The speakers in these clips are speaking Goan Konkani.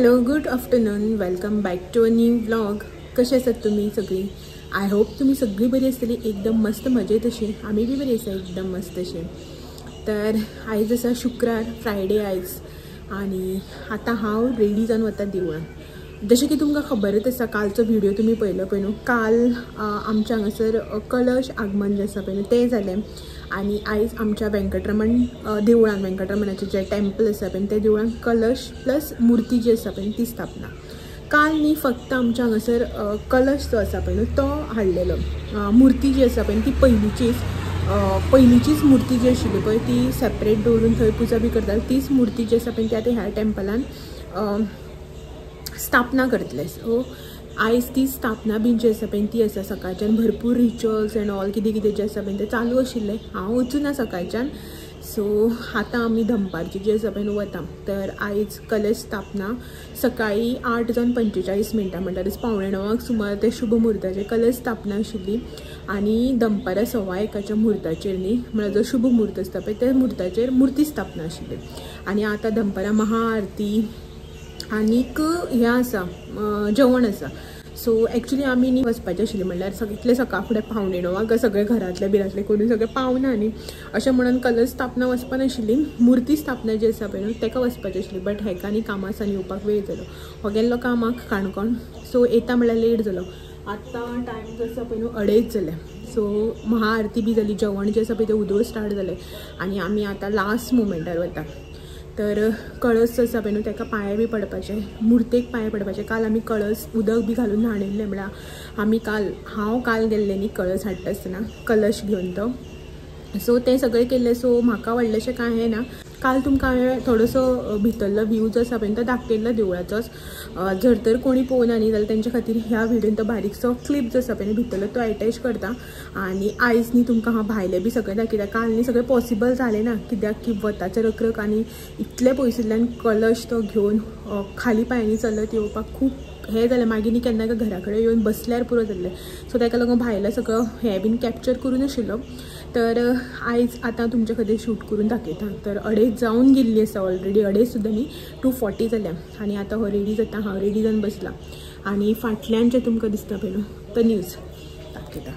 Hello, good afternoon, welcome back to a new vlog. कशे आसात तुमी सगळीं? I hope तुमी सगळीं बरी आसतली, एकदम मस्त मजेत अशी. आमी बी बरी आसा, एकदम मस्त अशी. तर आयज आसा शुक्रार, फ्रायडे आयज, आनी आतां हांव रेडी जावन वता देवळान. जशें की तुमकां खबरच आसा, कालचो व्हिडियो तुमी पळयलो पळय न्हू. काल आमच्या हांगासर कलश आगमन जें आसा पळय न्हू तें जालें, आनी आयज आमच्या वेंकटरमण देवळान, वेंकटरमणाचें जें टेम्पल आसा पळय त्या देवळान कलश प्लस मुर्ती जी आसा पळय ती स्थापना. काल न्ही फक्त आमच्या हांगासर कलश जो आसा पळय न्हू तो हाडलेलो, मुर्ती जी आसा पळय ती पयलींचीच मुर्ती जी आशिल्ली पळय ती सेपरेट दवरून थंय पुजा बी करताले. तीच मुर्ती जी आसा पळय ती आतां ह्या टेम्पलान स्थापना करतले. सो आयज ती स्थापना बीन जी आसा पळय ती आसा. सकाळच्यान भरपूर रिच्युअल्स एंड ऑल कितें कितें जें आसा पळय तें चालू आशिल्लें. हांव वचूना सकाळच्यान. सो आतां आमी दनपारची जी आसा पळय वता. तर आयज कलश स्थापना सकाळीं 8:45 म्हणल्यार 8:45 सुमार ते शुभ मुहूर्ताचेर कलश स्थापना आशिल्ली, आनी दनपारां 1:15 मुहूर्ताचेर न्ही म्हळ्यार जो शुभ मुहूर्त आसता पळय त्या मुहूर्ताचेर मुर्ती स्थापना आशिल्ली. आनी आतां दनपारां महाआरती आनीक हें आसा, जेवण आसा. सो एक्चुली आमी न्ही वचपाचें आशिल्लें, म्हणल्यार इतलें सकाळ फुडें 8:45 सगळे घरांतले बिरांतले करून सगळें पावना न्ही अशें म्हणून कलश स्थापना वचपा नाशिल्ली, मुर्ती स्थापना जी आसा पळय न्हू ताका वचपाचें आशिल्ली. बट हेका न्ही कामां आसा येवपाक वेळ जालो, हो गेल्लो कामाक काणकोण. सो येता म्हणल्यार लेट जालो. आतां टायम जो आसा पळय न्हू 2:30 जाले. सो महाआरती बी जाली, जेवण जें आसा पळय तें उदोळ स्टार्ट जालें, आनी आमी आतां लास्ट मुमेंटार वता. तर कळस आसा पळय न्हू ताका पांये बी पडपाचें, मुर्तेक पांये पडपाचें. काल आमी कळस उदक बी घालून न्हाणयल्लें, म्हळ्यार आमी काल, हांव काल गेल्लें न्ही कळस हाडटा आसतना कलश घेवन तो. सो तें सगळें केल्लें. सो म्हाका व्हडलेंशें कांय हें ना. काल तुमकां हांवें थोडोसो भितरलो व्यू जो आसा पळय तो दाखयल्लो देवळाचोच. जर तर कोणी पळोवना न्ही जाल्यार तेंच्या खातीर ह्या व्हिडियोन तो बारीकसो क्लिप जो आसा पळय भितरलो तो एटॅच करता. आनी आयज न्ही तुमकां हांव भायलें बी सगळें दाखयता. काल न्ही सगळें पॉसिबल जालें ना, कित्याक की वताचें रखरख आनी इतले पयसुल्ल्यान कलश तो घेवन खाली पांयांनी चलत येवपाक खूब हें जालें. मागीर न्ही केन्ना घरा कडेन येवन बसल्यार पुरो जाल्लें. सो ताका लागून भायलें सगळं हें बीन कॅप्चर करूं नाशिल्लो. तर आयज आतां तुमच्या खातीर शूट करून दाखयता. तर 2:30 जावन गेल्ली आसा ऑलरेडी, 2:30 सुद्दां न्ही 2:40 जाल्या. आनी आतां हो रेडी जाता, हांव रेडी जावन बसलां. आनी फाटल्यान जें तुमकां दिसता पळय न्हू तो न्यूज दाखयता.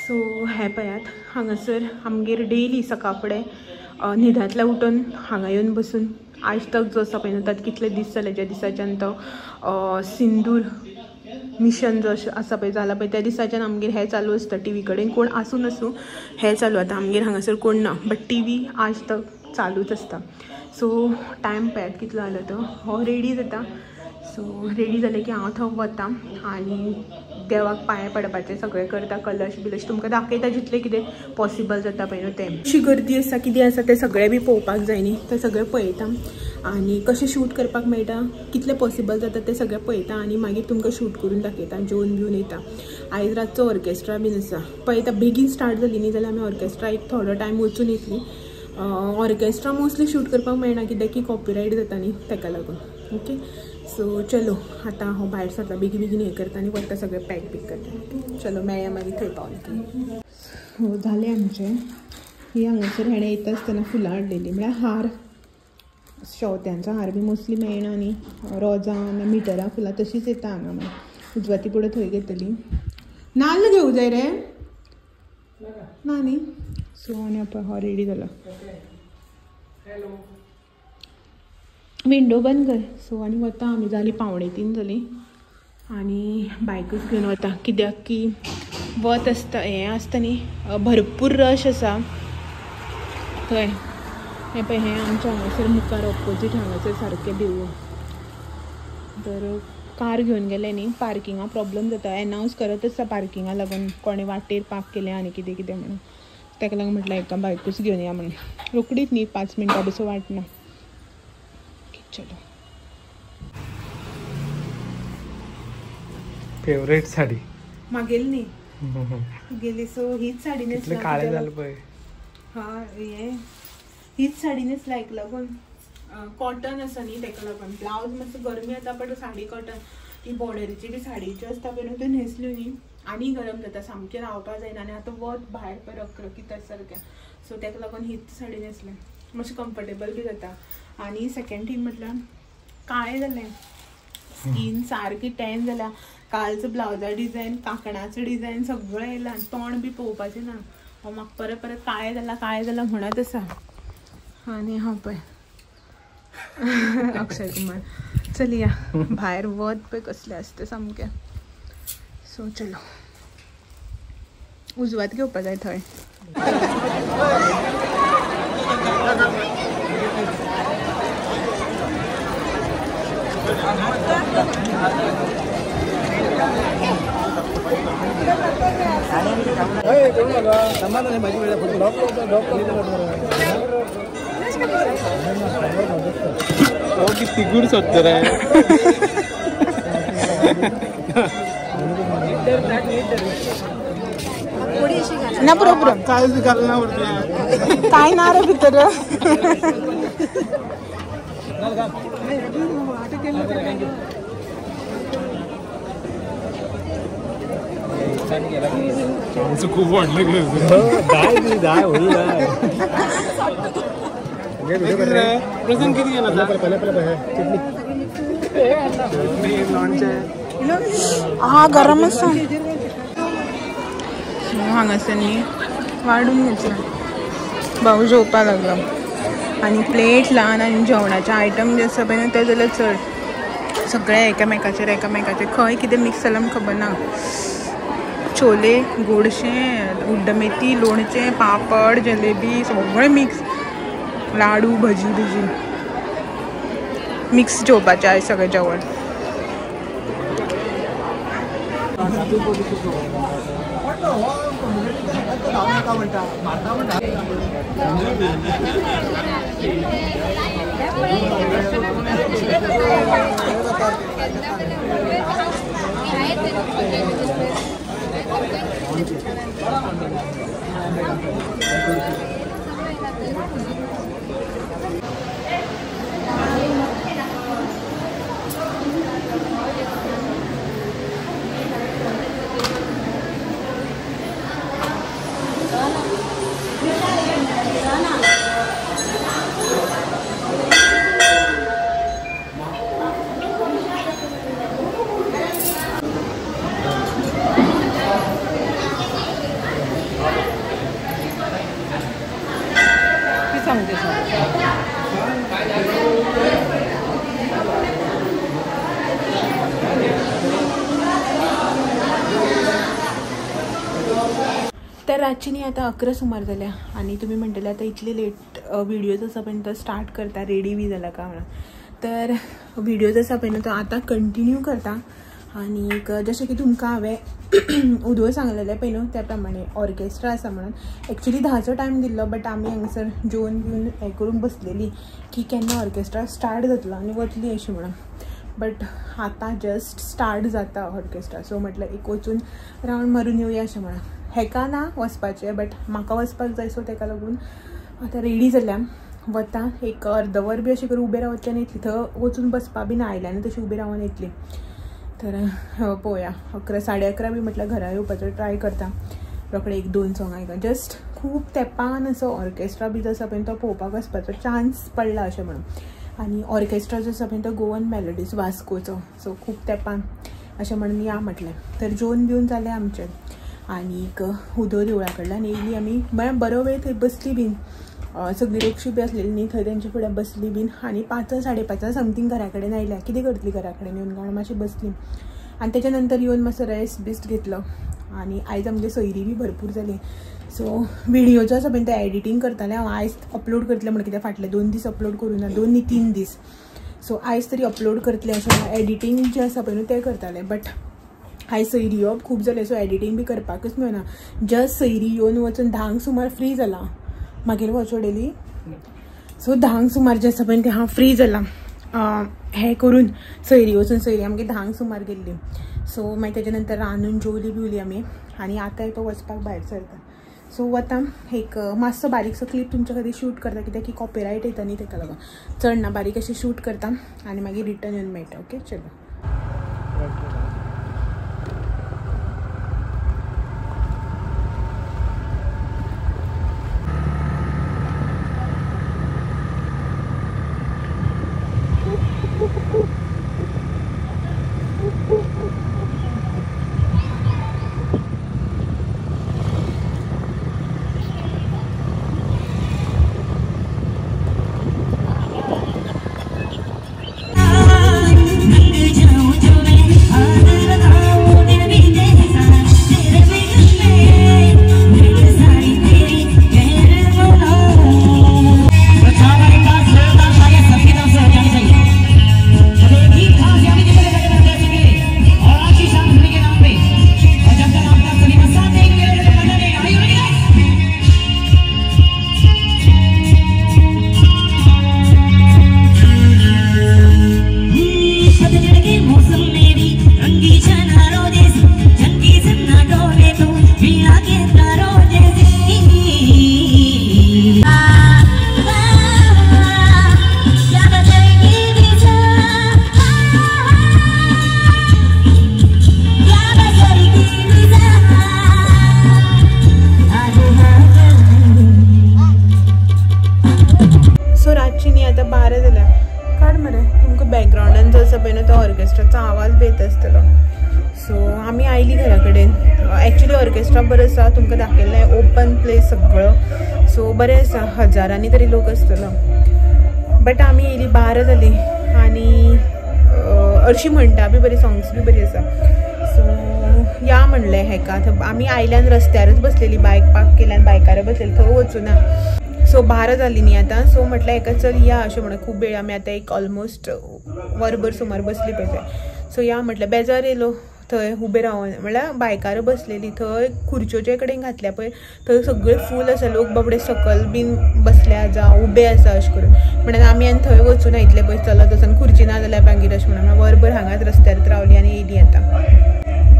सो हें पळयात, हांगासर आमगेर डेली सकाळ फुडें न्हिदांतल्यान उठून हांगा येवन बसून आज तक जो आसा पळय न्हू ताका कितले दीस जाले, ज्या दिसाच्यान तो सिंदूर मिशन जो आसा पळय जाला पळय त्या दिसाच्यान आमगेर हें चालू आसता. टी व्ही कडेन कोण आसूं नासूं हें चालू. आतां आमगेर हांगासर कोण ना, बट टी व्ही आज तक चालूच आसता. सो टायम पळयात कितलो जालो तो. हो रेडी जाता. सो रेडी जालें की हांव थंय वता आनी देवाक पांये पडपाचें सगळें करता. कलश बिलश तुमकां दाखयता जितलें कितें पॉसिबल जाता पळय न्हू तें. अशी गर्दी आसा, कितें आसा तें सगळें बी पळोवपाक जाय न्ही, तें सगळें पळयता आनी कशें शूट करपाक मेळटा, कितलें पॉसिबल जाता तें सगळें पळयता आनी मागीर तुमकां शूट करून दाखयता. जेवन बिवन येता. आयज रातचो ऑर्केस्ट्रा बीन आसा पळयता. बेगीन स्टार्ट जाली न्ही जाल्यार आमी ऑर्केस्ट्रा एक थोडो टायम वचून येतली. ऑर्केस्ट्रा मोस्टली शूट करपाक मेळना कित्याक की कॉपिरायट जाता न्ही ताका लागून. ओके, सो चलो आतां हांव भायर सरता, बेगीन बेगीन हें करता आनी वता सगळें पॅक बीक करता. चलो मेळया मागीर थंय पावलें की. सो जालें आमचें. ही हांगासर हेणें येता आसतना फुलां हाडलेलीं, म्हळ्यार हार, शेवत्यांचो हार बी मोस्टली मेळना न्ही, रोजां ना मिटरां फुलां तशींच येता हांगा. मागीर उजवाती पुडो थंय घेतली. नाल्ल घेवं जाय रे ना न्ही. सो आनी पळय हो रेडी जालो. विंडो बंद कर. सो आनी वता आमी, जाली 2:45 जाली आनी बायकूच घेवन वता कित्याक की वत आसता, हें आसता न्ही, भरपूर रश आसा थंय. हें पळय, हें आमच्या हांगासर मुखार ऑपोजीट हांगासर सारकें देवूळ. तर कार घेवन गेलें न्ही, पार्किंगा प्रॉब्लम जाता. एनावन्स करत आसता पार्किंगा लागून कोणें वाटेर पार्क केलें आनी कितें कितें म्हणून. ताका लागून म्हटलें एका बायकूच घेवन या म्हणून. रोकडीच न्ही 5 मिनटां बसून वाट ना. चलो. फेवरेट साडी मागेली न्ही गेली. सो हीच साडी न्हेसला, काळे जालें पळय. हा, हे हीच साडी न्हेसला हेका लागून कॉटन आसा न्ही ताका लागून. ब्लावज मातसो गरमी जाता बट साडी कॉटन, ती बॉर्डरीची बी साडी ज्यो आसता पळय न्हू त्यो न्हेसल्यो न्ही आनी गरम जाता, सामकें रावपा जायना. आनी आतां वत भायर पळय रखरखीत आसा सारकें. सो ताका लागून हीच साडी न्हेसल्या, मातशें कम्फर्टेबल बी जाता. आनी सेकेंड थींग म्हटल्यार काळें जालें. स्कीन सारकी टॅन जाल्या. कालचो ब्लावजा डिझायन, कांकणाचो डिझायन सगळें येयलां. तोंड बी पळोवपाचें ना. हो म्हाका परत परत काळें जालां काळें जालां म्हणत आसा. आनी हांव पळय अक्षय कुमार. चलया भायर वत पळय कसलें आसता सामकें. सो चलो उजवात घेवपा जाय थंय. तिगूर सोदता रे. ना बरोबर काय ना रे भितर. खूप वाढलं. प्रसंग किती गेला? हा गरम आसा. हांगासर न्ही वाडून घेतला. भाऊ जेवपाक लागलो आनी प्लेट ल्हान आनी जेवणाचे आयटम जे आसा पळय न्हू ते जाल्यार चड. सगळे एकामेकाचेर एकामेकाचेर खंय कितें मिक्स जालां खबर ना. छोले, गोडशें, उड्डमेथी, लोणचें, पापड, जलेबी सगळें मिक्स. लाडू, भजी बिजी मिक्स जेवपाचें आयज सगळें जेवण. तर रातची न्ही आतां 11 सुमार जाल्या आनी तुमी म्हणटले आतां इतले लेट व्हिडियोज आसा पळय तो स्टार्ट करता रेडी बी जाला काय म्हणून. तर व्हिडियोज आसा पळय न्हू तो आतां कंटिन्यू करता. आनीक जशें की तुमकां हांवें उदो सांगलेलें पळय न्हू त्या प्रमाणे ऑर्केस्ट्रा आसा म्हणून. एक्चुली 10चो टायम दिल्लो बट आमी हांगासर जेवन बिवन हें करून बसलेली की केन्ना ऑर्केस्ट्रा स्टार्ट जातलो आनी वतली अशें म्हणून. बट आतां जस्ट स्टार्ट जाता ऑर्केस्ट्रा. सो म्हटलें एक वचून रावंड मारून येवया अशें म्हणून. हेका ना वचपाचें बट म्हाका वचपाक जाय सो तेका लागून आतां रेडी जाल्या वता. एक अर्द वर बी अशें करून उबें रावतलें आनी येतली. थंय वचून बसपा बी ना, आयल्यान तशी उबें रावन येतली. तर पळोवया 11 11:30 बी म्हटल्यार घरा येवपाचो ट्राय करता. रोखडे 1-2 सोंग आयक. जस्ट खूब तेंपान असो ऑर्केस्ट्रा बी जो आसा पळय तो पळोवपाक वचपाचो चान्स पडला अशें म्हणून. आनी ऑर्केस्ट्रा जो आसा पळय तो गोवन मेलोडीज वास्कोचो. सो खूब तेंपान अशें म्हणून या म्हटलें. तर जेवन बिवन जालें आमचें आनीक उदो देवळा कडल्यान येयली आमी. म्हळ्यार बरो वेळ थंय बसली बीन, सगळी रोगशी बी आसलेली न्ही थंय तेंच्या फुडें बसली बीन. आनी 5 5:30 समथींग घरा कडेन आयल्या. कितें करतली घरा कडेन येवन कारण मातशी बसली. आनी तेच्या नंतर येवन मातसो रेस्ट बिस्ट घेतलो. आनी आयज आमगे सोयरी बी भरपूर जाली. सो व्हिडियो जो आसा पळय ते एडिटींग करतालें हांव. आयज अपलोड करतलें म्हणून कित्याक फाटले 2 दीस अपलोड करूं ना, 2 न्ही 3 दीस. सो आयज तरी अपलोड करतलें अशें एडिटींग जें आसा पळय न्हू तें करतालें. बट आयज सैरी येवप खूब जालें सो एडिटींग बी करपाकूच मेळना. जस्ट सैरी येवन वचून 10 सुमार फ्री जाला. मागीर वचोडेली सो 10 सुमार जें आसा पळय तें हांव फ्री जालां हें करून. सैरी वचून सैरी आमगे 10 सुमार गेल्ली. सो मागीर तेच्या नंतर रांदून जेवली बिवली आमी आनी आतां तो वचपाक भायर सरता. सो वता एक मातसो बारीकसो क्लिप तुमच्या खातीर शूट करता कित्याक की कॉपीरायट येता न्ही तेका लागून चड ना, बारीक अशें शूट करता आनी मागीर रिटर्न येवन मेळटा. ओके चलो. रातची न्ही आतां 12 जाल्या. काड मरे तुमकां बॅकग्रावंडान जो आसा पळय न्हू तो ऑर्केस्ट्राचो आवाज बी येता आसतलो. सो आमी आयली घरा कडेन. एक्चुली ऑर्केस्ट्रा बरो आसा, तुमकां दाखयल्लें ओपन प्लेस सगळो. सो बरें आसा, हजारांनी तरी लोक आसतलो. बट आमी येयली 12 जाली आनी हरशीं म्हणटा बी बरी, सोंग्स बी बरी आसा. सो या म्हणलें हेका आमी आयल्यान रस्त्यारच बसलेली, बायक पार्क केल्यान बायकार बसलेली, थंय वचूना. सो 12 जाली न्ही आतां. सो म्हटलें हेका चल या अशें म्हणून. खूब वेळ आमी आतां एक ऑलमोस्ट वरभर सुमार बसली पळय. सो या म्हटलें, बेजार येयलो थंय उबें रावन, म्हणल्यार बायकार बसलेली थंय खुर्च्यो जे कडेन घातल्या पळय थंय सगळे फूल आसा, लोक बाबडे सकल बीन बसल्या जावं उबे आसा अशें करून. म्हणून आमी आनी थंय वचूना, इतले पयस चलत वचून खुर्ची ना जाल्यार मागीर अशें म्हणून वरभर हांगाच रस्त्यार रावली आनी येयली आतां.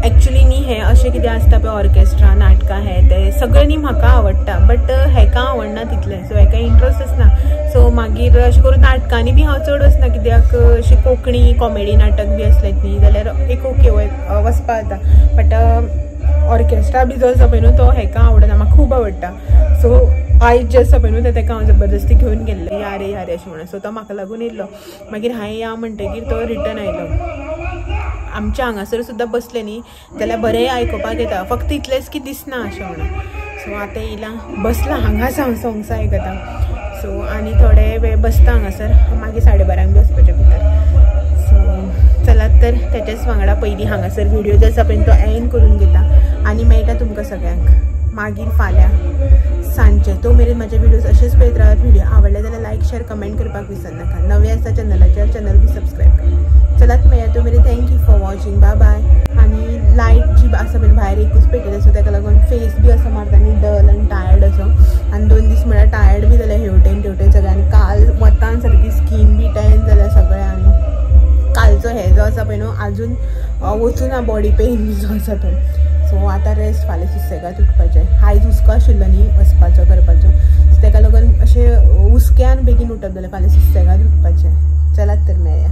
एक्चुली न्ही हें अशें कितें आसता पळय ऑर्केस्ट्रा नाटकां हें तें सगळें न्ही म्हाका आवडटा, बट हेका आवडना तितलें. सो हेका इंट्रस्टच ना. सो मागीर अशें करून नाटकांनी बी हांव चड वचना, कित्याक अशें कोंकणी कॉमेडी नाटक बी आसलें न्ही जाल्यार एक ओके वचपा जाता. बट ऑर्केस्ट्रा बी जो आसा पळय न्हू तो हेका आवडना, म्हाका खूब आवडटा. सो आयज जे आसा पळय न्हू तें तेका हांव जबरदस्ती घेवन गेल्लें, या रे या रे अशें म्हणून. सो तो म्हाका लागून येयल्लो. मागीर हांवें या म्हणटगीर तो रिटर्न आयलो. आमच्या हांगासर सुद्दां बसले न्ही जाल्यार बरें आयकुपाक येता, फक्त इतलेंच की दिसना अशें म्हणून. सो आतां येयला बसला हांगाच हांव सोंग्स आयकता. सो आनी थोडे वेळ बसता हांगासर, मागीर 12:30 बी वचपाचें भितर. सो चलात तर तेच्याच वांगडा पयलीं हांगासर व्हिडियो जो आसा पळय तो एंड करून घेता आनी मेळटा तुमकां सगळ्यांक मागीर फाल्यां सांजचे. तो मेरेन म्हाजे व्हिडियोज अशेंच पळयत रावात. व्हिडिओ आवडले जाल्यार लायक शेअर कमेंट करपाक विसरनाका. नवे आसा चॅनलाचेर चॅनल बी सबस्क्रायब करा. चलात मेळया तो मेरेन. Thank you for watching, bye bye. आनी लायट जी आसा पळय भायर एकूच पेटयली, सो ताका लागून फेस बी असो मारता आनी डल आनी टायर्ड असो. आनी 2 दीस म्हळ्यार टायर्ड बी जालें हेवटेन तेवटेन सगळें. आनी काल वतान सारकी स्कीन बी टॅन जाल्या सगळें. आनी कालचो हे जो आसा पळय न्हू आजून वचूना बॉडी पेन जो आसा तो. सो आतां रेस्ट, फाल्यां सुसेगाद उठपाचें. आयज हुस्को आशिल्लो न्ही वचपाचो करपाचो, सो ताका लागून अशें हुस्क्यान बेगीन उठप जालें. फाल्यां सुसेगाद उठपाचें. चलात तर मेळया.